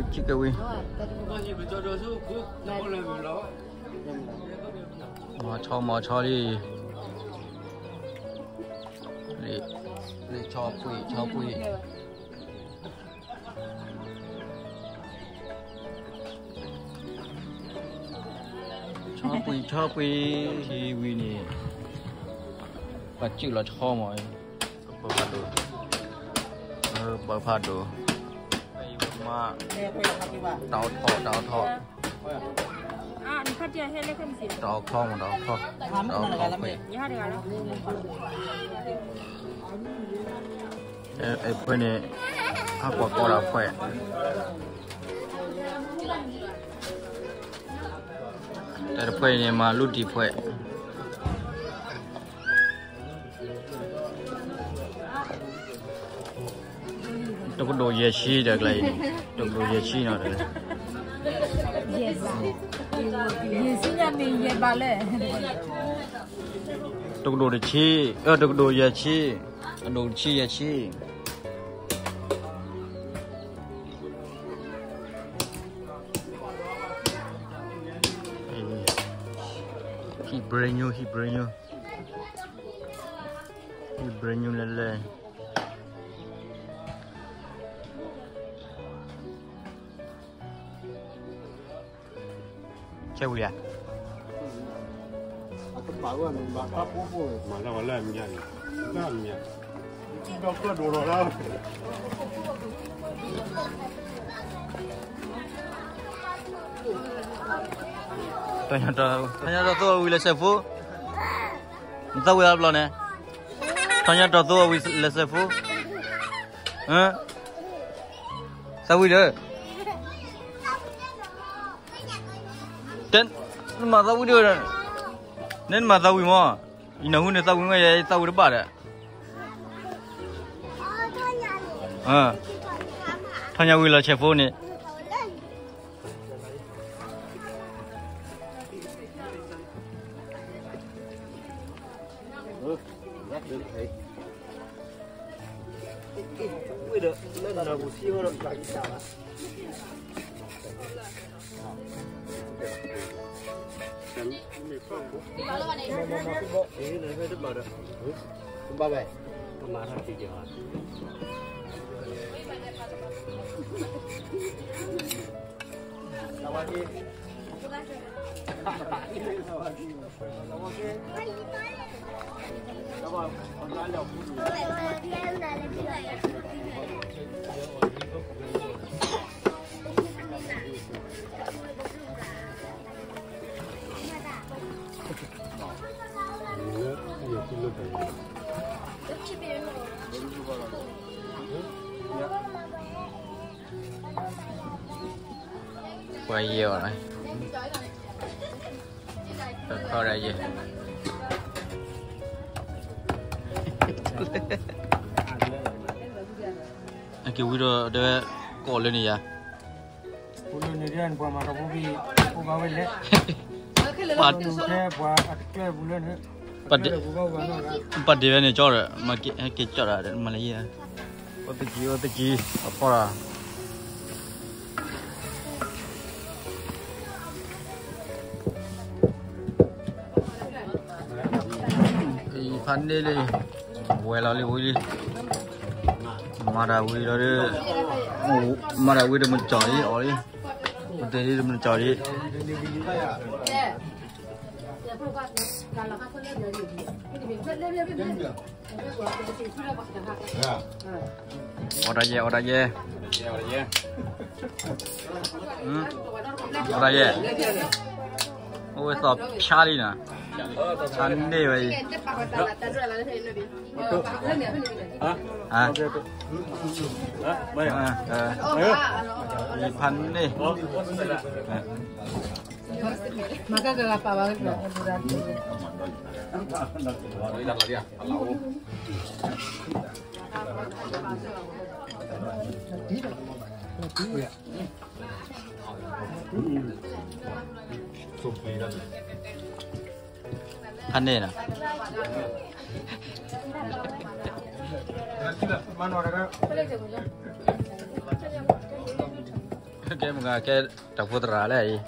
ကဝံၤ, မၤဆီမၤဆီလံ, လံ, လံဆီပှံၤ ဆီပှံၤ, ဆီပှံၤ ဆီပှံၤ, ထံဝံၤန့ၣ်, ပှၤစုၣ်လီၤဆီမး, ပၢဖးဒိၣ်, ပၢဖးဒိၣ်, မၤ, တၢ်အိၣ်ထီၣ် တၢ်အိၣ်ထီၣ်, တၢ်အိၣ်ထီၣ်မး တၢ်အိၣ်ထီၣ်, တၢ်အိၣ်ထီၣ်ဖှဲး, ဖှဲးန့ၣ်, ဟးကွၢ်ကီတၢ်ဖှဲး, တၢ်တဖှဲးန့ၣ် မၤလူတံၢ်ဖှဲး တကဒိၣ်ယဲၢ်ဆံဒီးကျဲအံၤန့ၣ်, တကဒိၣ်ယဲၢ်ဆံနီၤ, ယဲၢ်ဆံညါမ့ၢ်ယဲၢ်ဘးလဲၣ်, တကဒိၣ်တဆံ, အၢ တကဒိၣ်ယဲၢ်ဆံ, အဒိၣ်တဆံယဲၢ်ဆံ. ဟံၣ်ဘြဲၤညူ, ဟံၣ်ဘြဲၤညူ, ဟံၣ်ဘြဲၤညူလဲၤလဲၤ. ဆဲးဝံၤဧါ, မၤလၢဝဲလၢအမံၤ, လၢအမံၤ, ဒီးကၢၣ်ဒိၣ်ထီၣ်လၢ ထီၣ်ညါတီၢ်သိဝံၤလၢစဲးဖိ, နသးဝံၣ်အါဘျီန့ၣ်, ထီၣ်ညါတီၢ်သိဝံၤလၢစဲးဖိ, သးဝံၣ်ဒီး တဲ, နမၤသးဝံၣ်ဒီး, နဲနမၤသးဝံၣ်မး, ယနၢ်ဟူန့ၣ်သးဝံၣ်မး ယသးဝံၣ်တဘၣ်ဒီး, ထီၣ်ညါဝံၤလီၤဆဲးဖိန့ၣ်. ပှၤယဲၢ်အီၤန့ၣ်, ပခီဒၣ်ယဲၢ်, အက့ၤဝံၤဒီးတဲဝဲ, ကိးလၢန့ၣ်ယၤ, ပှၤမၤတၢ်ဖိဘံၣ်, ဖိဘၣ်ဝဲလဲၣ်, ပှၤတကဲပူၤလၢန့ၣ်, ပှၤဒ့ဝဲန့ၣ်ကၠီဒီး, မၤက့ၤကၠီဒီး မၤလၢယဲၢ်, အိၣ်သကံ အိၣ်သကံ, အဖီလာ် ဖးန့ၢ်လံ, ဝဲလီၤလံဝံၤလံ, မၤတၢ်ဝံၤလီၤဒီး, မၤတၢ်ဝံၤဒီးမုၢ်ကၠီလံအီၤလံ, ပတဲလံဒီးမုၢ်ကၠီလံ. အီၣ်တၢ်ယဲၢ် အီၣ်တၢ်ယဲၢ်, အီၣ်တၢ်ယဲၢ်, အိၣ်ဝဲသီၣ်ဖျါလံနီၤ, ဖးန့ၢ်ဝဲအံၤ, ဖးန့ၢ် မၤကကဂၤပာ်ဘၣ်ဝဲ, ဖးန့ၢ်နီၤ, မၤနီၤတဂၤ, ကဲမ့ၢ်ဂ့ၤ ကဲတၢ်ဖိသရၣ်လၢအံၤ, ပယါလီၤလံ. ဒီး တၢ်ဖိသရၣ်ဖဲဒၣ်က့ၤလီၤဒံးဧါ, တၢ်ဖိသရၣ်ဒီဖှဲၣ်လၢပှၤကိးဂၤန့ၣ်, တၢ်က့ၤလီၤနီတဂၤဒံးဧါ, တၢ်လီၢ်ကီအံၤ, လ့ၣ်လ့ၣ်လ့ၣ်လ့ၣ်, လ့ၣ်လ့ၣ်, ဆဲးမရၤလၢကဖီဆိတၢ်တဲ တဂ့ၤ, ညါအံၤန့ၣ် တၢ်ခံစံးဘျုးဘၣ်ယွၤဒိၣ်မးန့ၣ်လီၤ. မ့ၢ်အဂ့ၢ်ဒ်လဲၣ်, ပမ့ၢ်ပှၤလၢဟံၣ်ဖိဃီဖိခၢၣ်စးန့ၣ် မၤတၢ်ဒ်လၢအကလီၤဝံၤတကဒီးဒ်ညါ, ဘၣ်ဆၣ်တၢ်ခွဲးအံၤလၢပဒိးန့ၢ်မ့ၢ်ယွၤဟ့ၣ်ပှၤအဃိသတး, ယစံးဘျုးဘၣ်ယွၤဒိၣ်မးဒီး ယစံးဘျုးဘၣ်ယွၤဖိဒိၣ်မုၣ်ဖိဒ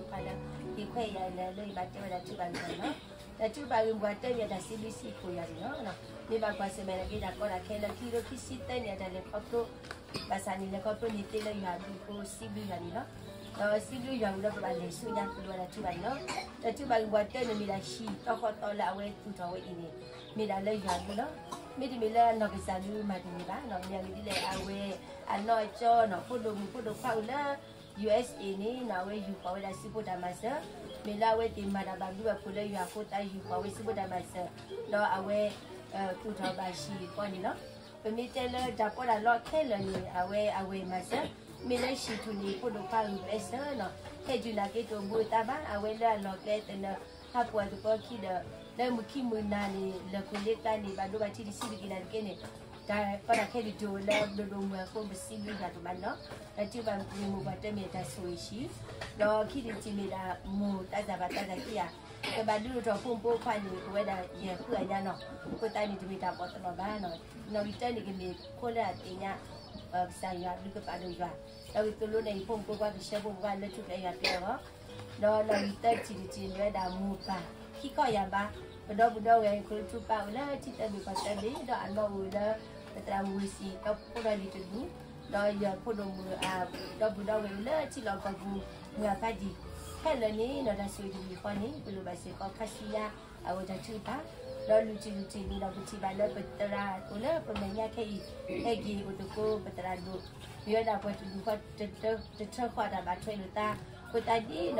ိၣ်ခွါလၢ ဟ့ၣ်ခွဲးယၤလၢယဘၣ်တဲဝဲဒၣ်ထုကဖၣ်န့ၣ်လီၤ. တၢ်ထုကဖၣ်ဂ့ၢ်မိၢ်ပှၢ်တၢ်မ့ၢ်တၢ်စံးဘျုးစံးဖှိၣ်ယွၤန့ၣ်လီၤ. မ့ၢ်ဘၣ်ကွၢ်ဆၢၣ်မဲာ်လၢက့ၤတၢ်ကီတၢ်ခဲလၢခံကထိခံဆံသၢန့ၣ် အတၢ်လဲၤခီဖျိ ဘၣ်ဆၣ်န့ၣ် လဲၤခီဖျိန့ၣ်သ့လၢယွၤအဘျုးအဃိ စံးဘျုးယွၤန့ၣ်လီၤ. ဒီးစံးဘျုးယွၤဝံၤဒီးပဘၣ်လဲၤဆူညါ ပလိၣ်ဝဲဒၣ်ထုကဖၣ်န့ၣ်လီၤ. တၢ်ထုကဖၣ်ဂ့ၢ်မိၢ်ပှၢ်တၢန့ၣ်မ့ၢ်ဒၣ်ဟံၣ်တီဃီသီလၢအဝဲသူၣ်ထီၣ်ဝဲအံၤန့ၣ် မ့ၢ်ဒၣ်လၢယွၤအဘျုးလီၤ. မ့တမ့ၢ်လၢအနီၢ်ကစၢ်ဒုးမၤတန့ၢ်ဘၣ်နီၤ. မ့ၢ်အဂ့ၢ်ဒ်လဲၣ် အဝဲအနီၢ်အကၠီနီၤ ဖိဒိၣ်မုၣ်ဖိဒိၣ်ခွါအိၣ်လၢ ယူၢ်အ့းအ့းန့ၣ်နီၤ အဝဲယူၢ်ဃီၤဝဲဒၣ်စုဖိတၢ်မၤစၢၤ, မ့ၢ်လၢအဝဲသ့ၣ်မၤတၢ်ဘၣ်ဘျုးဘၣ်ဖှိၣ်လၢယွၤအဃိသတး ယူၢ်ဃီၤဝဲစုဖိတၢ်မၤစၢၤ, ဒီးအဝဲ သူၣ်ထီၣ်ဘၣ်ဟံၣ်ဃီန့ၣ်လီၤ. ပမ့ၢ်တဲလၢတၢ်ပီးတၢ်လီခဲလၢာ်န့ၣ် အဝဲအဝဲမၤစၢၤ, မ့ၢ်လၢဟံၣ်ထူၣ်န့ၣ် ဖိဒိၣ်ခွါဂုာ်ကျဲးစၢးနီၤ, ဟဲတုၤနာ်က့တအိၣ်ဘူးအသးဘၣ်, အဝဲလၢအလီၢ်ကျဲသနၢၣ် ဟးပှၢ်သပှၢ်ခံဒီး လၢမုၢ်ခံမုၢ်နၤန့ၣ် လၢၢ်ခိၣ်လ့ကျါန့ၣ် ဘၣ်ဒိဘၣ်ထံးတဆံးတက့ၢ်နၤတက့ၢ်န့ၣ် တၢ်ကီတၢ်ခဲတဒိၣ်လၢဒိၣ်ဒိၣ်မုၢ်အဃိ ပစံးဘျုးယွၤဒိၣ်မးန့ၣ်လီၤ. တၢ်ထုကဖၣ်ဂ့ၢ်မိၢ်ပှၢ်တၢမ့ၢ်တၢ်ဆိၣ်ဂ့ၤဆံး, ဒီးခံထံၣ်တထံၣ်မ့ၢ်ဒၣ်မိၢ်တၢ်စၢ်ဘၣ်တၢ်စၢ်ခံဂၤ, ကဘၣ်ဒုးအိၣ်ထီၣ်ဖိမုၣ်ဖိခွါန့ၣ် ပဝဲဒၣ်ယဲၢ်ဃုအညါနီၤ, အဃိသတးန့ၣ် တမ့ၢ်တၢ်ပီးတလီၤဘၣ်နီၤ. နီၣ်ဂံၢ်တၢန့ၣ်ကမ့ၢ်ဖိလၢအသ့ၣ်ညါ ကစၢ်ယွၤအဘျုးကဖၣ်ဒီးယွၤ, ဒီးကသိၣ်လိန့ၣ် ယဖိမုၣ်ဖိခွါကဆှၢဖိမုၣ်ဖိခွါလၢထူၣ်ဖျဲးယွၤပျဲအဂီၢ်, ဒီးနီၣ်ဂံၢ်တၢတထံၣ်န့ၣ်မ့ၢ်ဝဲဒၣ်မိၢ်ပၢ် ခံခီယၢ်ဘါ, ပဒီပုၢ်ဒီဝဲၢ် ခိၣ်ထူပၢ်အိၣ်လၢထံသၢဘ့ၣ်ကီၢ်သၢဘ့ၣ်, ဒီးအနီၢ်အိၣ်လၢ ပသရၣ်မုၣ်ဝ့ၢ်စံၣ် ဒီဖိဒီလံၤတဒူၣ်, ဒီးယဖိဒိၣ်မုၣ်အဒီပုၢ်ဒီဝဲၢ်အိၣ်လၢထံလီၢ်ကီၢ်ပူၤ မုၢ်အဖးဒံၣ်, ခဲလၢာ်န့ၣ်နီၤ တၢ်ဆိၣ်ဂ့ၤတမံၤဃီန့ၣ် ပလိၣ်ဘၣ်စ့ၢ်ကီးခါဆူညါ အဝဲတၢ်ထုကဖၣ်, ဒီးလွံၢ်ထံၣ်လွံၢ်ထံၣ်န့ၣ်ဒီး ပထံၣ်ဘၣ်လၢပသရၣ်အိၣ်လၢပမဲာ်ညါခဲအံၤ ဟဲက့ၤအိၣ်သကိးပသရၣ်ဒိၣ်, မ့ၢ်ဝဲဒၣ်ပှၤတဒူၣ်ဃီ တထၢဃီတၢ်ဘၣ်ထွဲလိာ်သး, အဃိသတးန့ၣ်ဒီး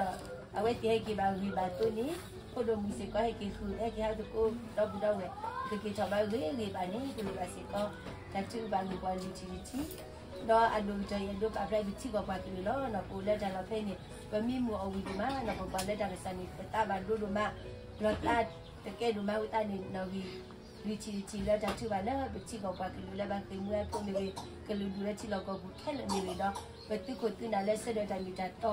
အဝဲသ့ၣ်ဟဲက့ၤဘၣ်ဂ့ၤဘၣ်သိးန့ၣ် ဖိဒိၣ်မုၣ်စ့ၢ်ကီးဟဲက့ၤဃုာ် ဟဲက့ၤဟးသကိးဒီပုၢ်ဒီဝဲၢ် ကက့ၤထီၣ်ဘၣ်ဂ့ၤဂ့ၤဘၣ်န့ၣ် ပလိၣ်ဘၣ်စ့ၢ်ကီး တၢ်ထုကဖၣ်ဂ့ၢ်ပှၤလွံၢ်ထံၣ်လွံၢ်ထံၣ်, ဒီးအဒိၣ်ကတၢၢ်ယဒိးပာ်ဖျါပထံကီၢ်ပှၤကလုာ်လီၤ. ပအိၣ်လၢတၢ်လီၢ်ဖဲအံၤန့ၣ် ပမံမုာ်အီၣ်ဝံၤဒိၣ်မးနီၤ, ပကွၢ်လၢတၢ်ကစီၣ်န့ၣ် ပသးဘၣ်ဒိဒိၣ်မး, လီၤသးတကဲဒိၣ်မးအဃိသတးန့ၣ် နီၣ်ဂံၢ် လွံၢ်ထံၣ်တထံၣ်လၢတၢ်ထုကဖၣ်လၢပထံကီၢ်ပှၤကလုာ်လၢဘၣ်ဃ့ၢ်မှံဟးဖျိးမ့ၢ်ဂ့ၤ, ကလုာ်ဒူၣ်လၢထံလီၢ်ကီၢ်ပူၤခဲလၢာ်မ့ၢ်ဂ့ၤဒီး ပသုးခိၣ်သုးနၢ်လၢဆၢထၢၣ်တၢ်မ့ၢ်တၢ်တီ,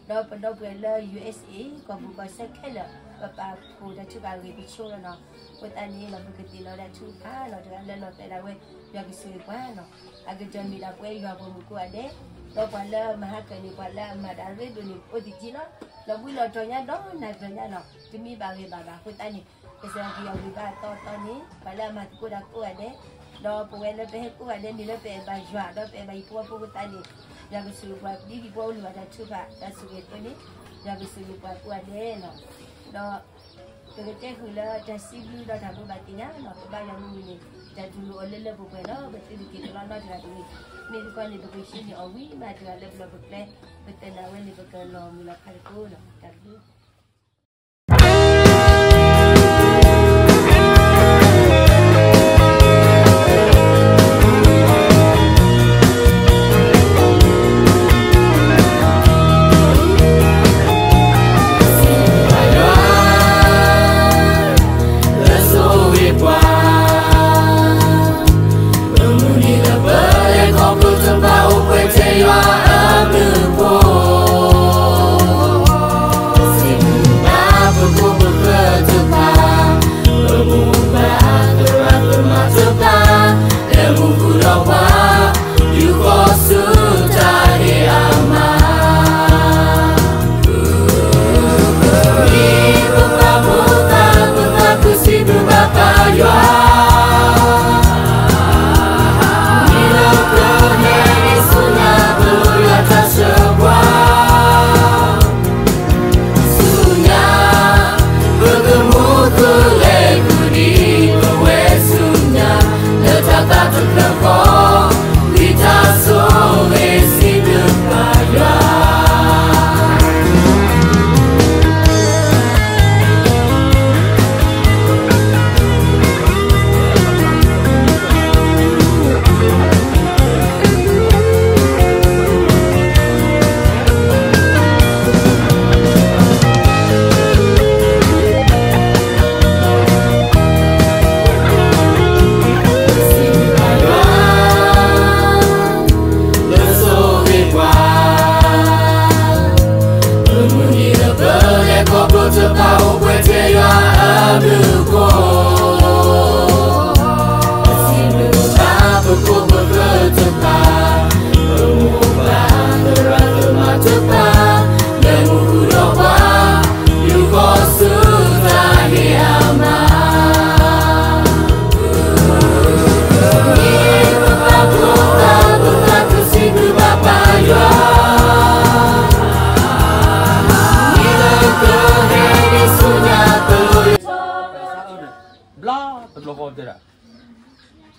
ဒီးပဒီပုၢ်ဝဲၢ်လၢ ယူၢ်အ့းအ့း ကီၢ်ပူၤကီၢ်ဆၢခဲလၢာ် ပပာ်ဖှိၣ်တၢ်ထုကဖၣ်ဂ့ၢ်ပဆိလီၤနီၤ. အဃိသတးန့ၣ်နီၤ ပကသ့ၣ်လီၤဒၣ်ထုကဖၣ်နီၤ တဂၤလၢလီၤတဲာ်ဒၣ်ဝဲ ယွၤကဆိၣ်ဂ့ၤပှၤနီၤ, အကတၢၢ်မ့ၢ်ဒၣ်ပဝဲယွၤပိာ်မုၣ်ကိးဂၤဒဲး, ဒီးပှၤလၢအမၤဟးကၢ်န့ၣ် ပှၤလၢအမၤတၢ်ရ့ဒိၣ်န့ၣ် အိၣ်သယုၢ်လီၤ, လီၤဘှံးလီၤတီၤညါဒီးနၤကျၢၤညါနီၤ, တမ့ၢ်ဘၣ်ဂ့ၤဘၣ်ဘၣ်. အဃိသတးန့ၣ် ကစၢ်ယွၤကယီၢ်ဂ့ၤဘၣ်အသီအသီန့ၣ် ပှၤလၢအမၤသကိးတၢ်ကိးဂၤဒဲး, ဒီးပဝဲလၢပဟဲကိးဂၤဒဲး မ့ၢ်လၢပအဲၣ်ဘၣ်ယွၤ ဒီးပအဲၣ်ဘၣ်ဟံၣ်ဖိဃီဖိအဃိသတးန့ၣ် ယွၤကဆိၣ်ဂ့ၤပှၤ, ဒ်ဟံၣ်ဖိဃီဖိလိၣ်ဘၣ်တၢ်ထုကဖၣ်တၢ်ဆိၣ်ဂ့ၤအသိးန့ၣ် ယွၤကဆိၣ်ဂ့ၤပှၤကိးဂၤဒဲးနီၤ. ဒီး ပကတဲဃုာ်လၢတၢ်စံးဘျုးဒီးတၢ်ဘိးဘၣ်သ့ၣ်ညါနီၤ, ပဘါယွၤမုၢ်မုၢ်န့ၣ် တၢ်တူၢ်လိာ်အီၤလၢလၢပှဲၤပှဲၤလီၤ. ပသုတက့ၤတလီၢ်နီတဂၤတဂ့ၤ, မ့ၢ်သကိးန့ၣ် ပကဟံးန့ၢ်အီၤဝံၤမးတဂၤလၢပျီပကျဲ, ပသနာ်ဝဲန့ၣ် ပကလီၤမုၢ်လီၤဖးသကိးနီၤ. တၢ်ဘျုး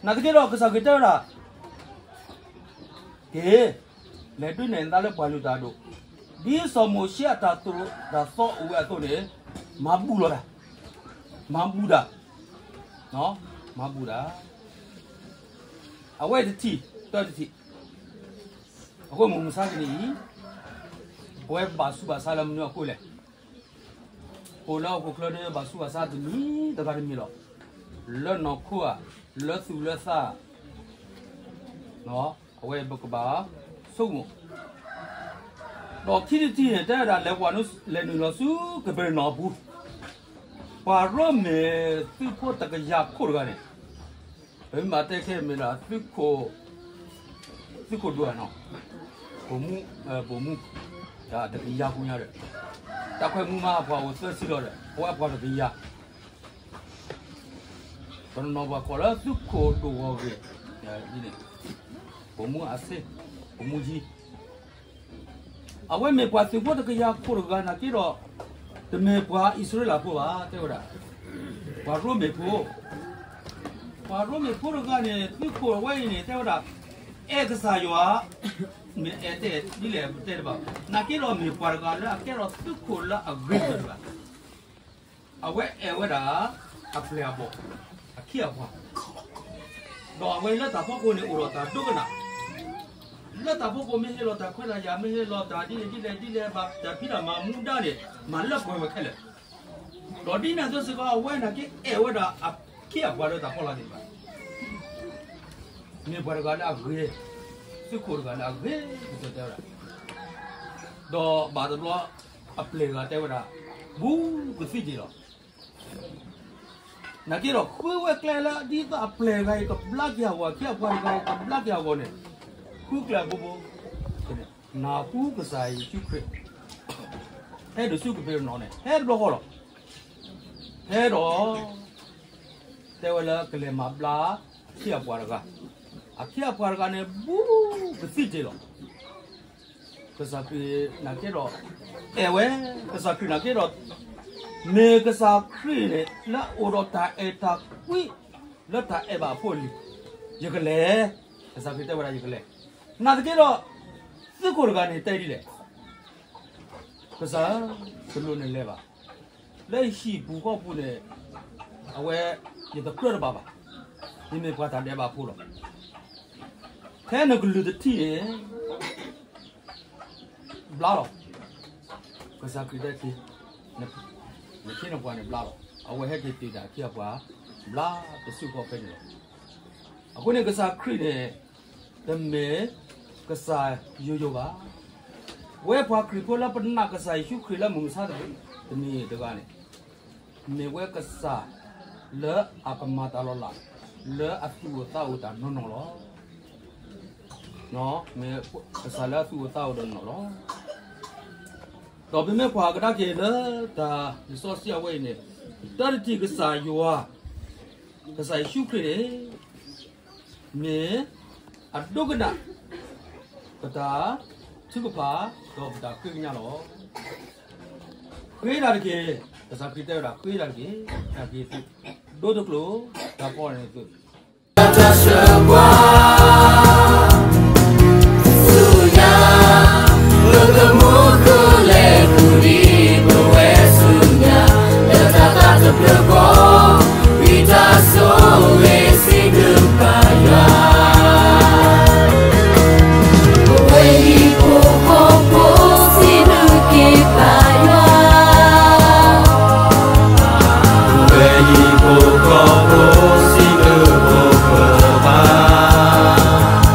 နာ်သက့ဒီးကစၢ်ခရံာ်တဲဝဲဒၣ်, က့ၤ, လဲၤဒုးနဲၣ်နသးလၢပှၤလုၢ်တၢ်အဒိၣ်, ဒ်စီၤမိၤၡ့အတၢ်သိၣ်တၢ်သီအိၣ်ဝဲအသိးန့ၣ်, မၤဘူၣ်လီၤတၢ်, မၤဘူၣ်တၢ်, မၤဘူၣ်တၢ်, အဝဲတထံၣ်, တၢတထံၣ်, အဃိမုၢ်မဆါတနံၤအံၤ, ပဝဲဘၣ်ဆူးဘၣ်ဆါလၢမနုၤအဃိလဲၣ်. ပအိၣ်လၢဟီၣ်ခိၣ်ချၢဒီးဘၣ်ဆူးဘၣ်ဆါတမံၤတဂၤတမံၤလီၤ. လၢနီၢ်ခိဧါ, လၢသူၣ်လၢသးဧါ, အဝဲပကဘၣ်ဆိကမိၣ်. ဒီးခံထံၣ်တထံၣ်န့ၣ် တဲဝဲဒၣ်လဲၤပှၤ လဲၤနုာ်လီၤဆူကပၢနၢၣ်အပူၤ, ပှၤရိမ့ၤသုးဖိတကယၤခိၣ်တဂၤန့ၣ်, ပမ့ၢ်တဲခဲမ့ၢ်ဒၣ် သုးခိၣ်ဒိၣ်ဧါနီၤ, ပိာ်မူ, ပိာ်မူ, တကယၤပူၤညါဒီး, တၢ်ခွဲးမူမးအပှၤအိၣ်သၢဆံလီၤဒီး ပဝဲပှၤတကယၤ ပနီၢ်ပှၤကိးလၢသုးခိၣ်ဒိၣ်ဂီၢ်ဂ့ၤ, ပိာ်မူအဆ့, ပိာ်မူယံၤ, အဝဲမ့ၢ်ပှၤသုးဖိတကယၤခိၣ်တဂၤနာ်က့ဒီး, တမ့ၢ်ပှၤအံၣ်စရ့လးဖိဘၣ် တဲဝဲဒၣ်, ပှၤရိမ့ၤဖိ, ပှၤရိမ့ၤဖိတဂၤန့ၣ် သုးခိၣ်အဝဲအံၤန့ၣ် တဲဝဲဒၣ်, အဲၣ်ကစၢ်ယွၤ, မ့ၢ်အဲၣ်တဲဒ်လဲၣ်တဲတဘၣ်, နာ်က့ဒီးမ့ၢ်ပှၤတဂၤလၢအကဲထီၣ်သုးခိၣ်လၢအဂ့ၤကတၢၢ်တဂၤ အဝဲအဲၣ်ဝဲဒၣ် အပျဲၢ်အဘီၣ်, အခ့အပှၤ, ဒီးအဝဲလၢတၢ်ဖီခိၣ်န့ၣ်အိၣ်ဒီးတၢ်ဒိကနၣ်, လၢတၢ်ဖီခိၣ်မ့ၢ်ဟ့ၣ်လီၤတၢ်ခွဲးတၢ်ယာ် မ့ၢ်ဟ့ၣ်လီၤတၢ်ဒ်လဲၣ်ဒ်လဲၣ်ဒ်လဲၣ်ဘၣ် တၢ်ဖံးတၢ်မၤမူဒါန့ၣ် မၤလၢပှဲၤဝဲခဲလၢာ်, ဒီးဒ်န့ၣ်အသိးစ့ၢ်ကီး အဝဲနာ်က့အဲၣ်ဝဲဒၣ်အခ့အပှၤလၢတၢ်ဖီလာ်သ့ၣ်တဖၣ် မ့ၢ်ပှၤတဂၤလၢအဂ့ၤ, သုးခိၣ်တဂၤလၢအဂ့ၤ, ကတဲဝဲဒၣ်, ဒီးဘၣ်တဘျီ အပျဲၢ်တဂၤတဲဝဲဒၣ်, ဘူးကသံၣ်တ့ၢ်လီၤ. နာ်က့ဒီး ဃုဝဲကျဲလၢဒ်သိးအပျဲၢ်တဂၤအံၤ ကဘျါက့ၤအဂီၢ် အခ့အပှၤတဂၤအံၤ ကဘျါက့ၤအဂီၢ်န့ၣ်, ဃုကျဲဘိဘိ, နၢ်ဟူကစၢ်ယ့ၣ်ၡူးခရံာ် ဟဲဒိၣ်ဆူကပၢနၢၣ်န့ၣ် ဟဲတဘျီဃီလီၤ. ဟဲဒီး တဲဝဲလၢကလဲၤမၤဘျါ အခ့အပှၤတဂၤ, အခ့အပှၤတဂၤန့ၣ် ဘူးကသံၣ်တ့ၢ်လီၤ. ကစၢ်ခရံာ်နာ်က့ဒီး အဲၣ်ဝဲ, ကစၢ်ခရံာ်နာ်က့ဒီး မ့ၢ်ကစၢ်ခရံာ်န့ၣ် လၢအအိၣ်ဒီးတၢ်အဲၣ်တၢ်ကွံ လၢတၢ်အဲၣ်ဘၣ်အဖိအလံၤ, ယကလဲၤ, ကစၢ်ခရံာ်တဲဝဲဒၣ်ယကလဲၤ, နာ်သက့ဒီး သုးခိၣ်တဂၤန့ၣ်တဲဒ်လဲၣ်, ကစၢ်, တလိၣ်နလဲၤဘၣ်, လၢဟံၣ်ပူၤဃီပူၤန့ၣ် အဝဲ ယတကြၢးတဘၣ်ဘၣ်, ယမ့ၢ်ပှၤတၢ်ဒဲးဘးဖိလီၤ. ဖဲနကလုၢ်တထံၣ်န့ၣ် ဘျါလီၤ. ကစၢ်ခရံာ်တဲက့ၤ, နခ့နပှၤန့ၣ်ဘျါလီၤ. အဝဲဟဲက့ၤတ့ၢ်တၢ်အခ့အပှၤ ဘျါတစုဃီဖဲန့ၣ်လီၤ. အဃိန့ၣ်ကစၢ်ခရံာ်န့ၣ် တမ့ၢ်ကစၢ်ယိယိဘၣ်. ပဝဲပှၤခရံာ်ဖိလၢပနာ်ကစၢ်ယ့ၣ်ၡူးခရံာ်လၢမုၢ်မဆါတနံၤတဂၤန့ၣ် မ့ၢ်ဝဲကစၢ်လၢအကမၤတၢ်လီၤလး လၢအသူၣ်အိၣ်သးအိၣ်တၢ်နီၢ်နီၢ်လီၤ. မ့ၢ်ကစၢ်လၢအသူၣ်အိၣ်သးအိၣ်တၢ်နီၢ်နီၢ်လီၤ. ဒီးပမ့ၢ်ကွၢ်ကဒါက့ၤလၢတၢ်လံာ်စီဆှံအဝဲအံၤန့ၣ်, တၢ်တထံၣ်ကစၢ်ယွၤ, ကစၢ်ယ့ၣ်ၡူးခရံာ်န့ၣ် မ့ၢ်အဒိကနၣ် ပတၢ်ထုကဖၣ် ဒီးပတၢ်ဃ့ကညးလီၤ. ဃ့တၢ်တက့ၢ်, ကစၢ်ခရံာ်တဲဝဲဒၣ် ဃ့တၢ်တက့ၢ်, တၢ်က့ၤသုး, ဒိတကျိၤ, တၢ်ကီန့ၣ်သုး တၢ်ဆှၢပှၤ ဆူညါ ပကမူခိၣ်လဲၤဃုာ်ဒံးပဝဲဆူညါ လၢတၢ်သးတဖျၢၣ်ဃီ ဝံသးစူၤဂ့ၤစံးဘျုးပၢ်ယွၤ ပဝဲဟံၣ်ဖိဃီဖိစံးဘျုးက့ၤပၢ်ယွၤ ပဝဲဟံၣ်ဖိဃီဖိစံးဘျုးက့ၤပၢ်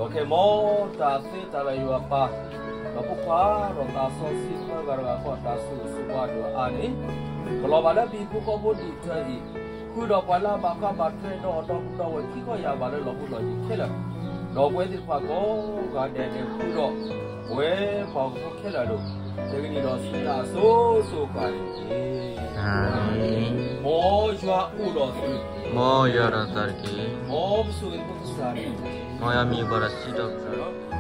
ဒီးခဲမီတၢ်သ့တၢ်လၢယွၤပၢ်, ဒီးဖိခွါဒီးသးစီဆှံသၢဂၤတဂၤဃီ တၢ်ဆိၣ်ဂ့ၤဆိၣ်ဝါဒိၣ်အါန့ၣ်, ကလီၤဘၣ်လၢပဟံၣ်ဖိဃီဖိဒ်ထၢအံၤ, ဃုာ်ဒီးပှၤလၢအဘၣ်ဃးဘၣ်ထွဲဒီးအီၤဒီးဃုာ်ဒီးဝဲခံခီယၢ်ဘး လၢလီၤဘှံးလီၤယံၤခဲလၢာ်, ဒီးပဝဲသ့ၣ်တဖၣ်ကိးဂၤဒဲးန့ၣ် ဃုာ်ဒီးပဝဲပှၤဟီၣ်ခိၣ်ဖိခဲလၢာ်ဒီး, တကနံၣ်ဒီးဆူညါအစိၤစိၤအဃၣ်န့ၣ်တက့ၢ်. မ်ယွၤအိၣ်ဒီးသု, မ်ယွၤဒီးသးတက့ၢ်. မ်ပဆိၣ်ဂ့ၤဖိကစၢ်န့ၣ်, မ်ယွၤမံၤဘၣ်ဒီးစံးထီၣ်ပတြၢၤလီၤ.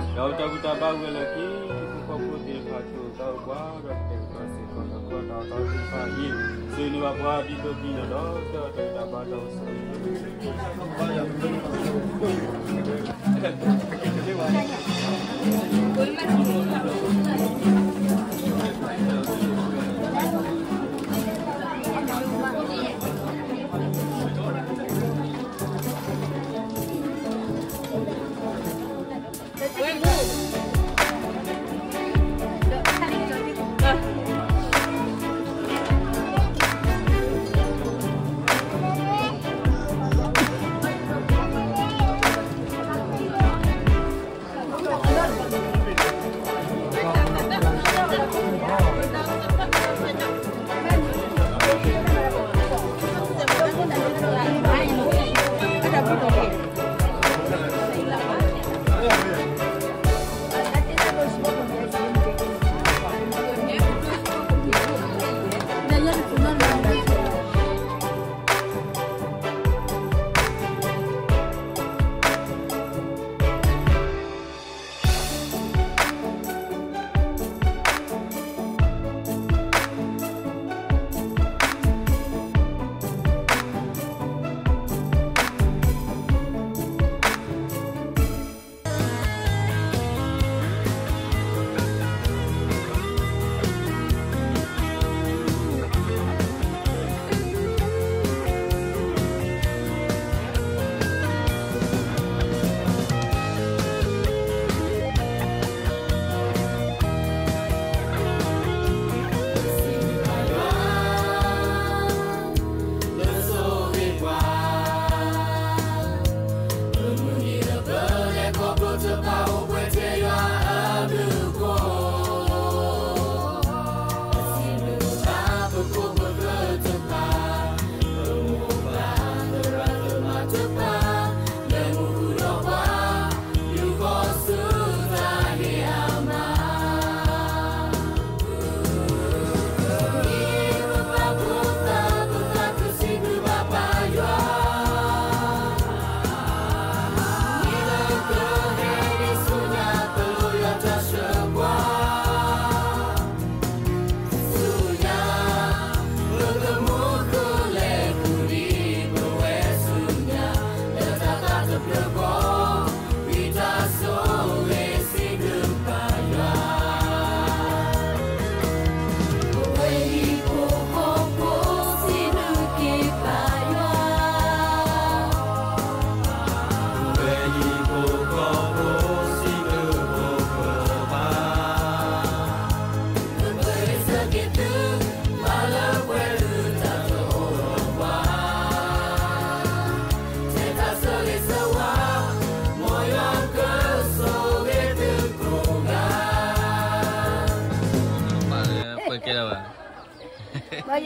ဒီးတၢ်ဘူၣ်တၢ်ဘါဝဲလၢခံ, ဟံၣ်ဖိဃီဖိသ့ၣ်တဖၣ် ဆိၣ်ဂ့ၤသးအိၣ်ပှၤဒီး ကတဲာ်ကတီၤစ့ၢ်ကီးဒီး ကီၢ်တၢ်အီၣ်တၢ်အီသ့ၣ်တဖၣ်အံၤ, စ့ၢ်န့ၣ်ဘၣ်ပှၤဒ်သိးဒ်န့ၣ်ဒီး ကတၢၢ်တၢ်ဘါတၢ်အိၣ်ဆူၣ်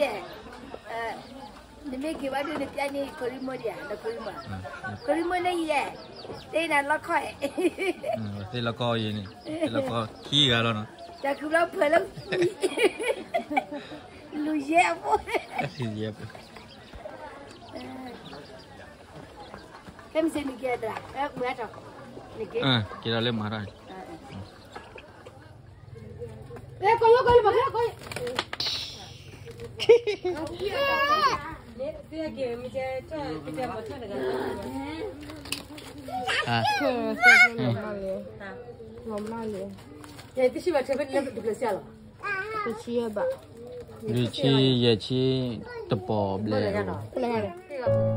ယဲ, နမ့ၢ်က့ၤဘၣ်ဒုးနပျဲန့ၣ် ခိရံမိၢ်ဒံးဧါ, ဒီးခိရံမိၢ်, ခိရံမိၢ်န့ၣ်ယဲ, သ့ၣ်နၤလီခီၣ်, သ့ၣ်လီခီၣ်ယဲန့ၣ်, သ့ၣ်လီခီၣ်ခံဂၤလီၤနီၤ, တၢ်ခုဘျီဖၢလၢ, လူၤယဲအဖိ, ယဲအဖိ, ကဲမ့ၢ်စ့ၢ်နကဲသရၣ်, မၤထီၣ်, နကဲ, ကဲထီၣ်လၢမၤထီၣ်န့ၣ် လွံၢ်ဆံယဲၢ်ဆံတပီၢ်ဘျဲၣ်,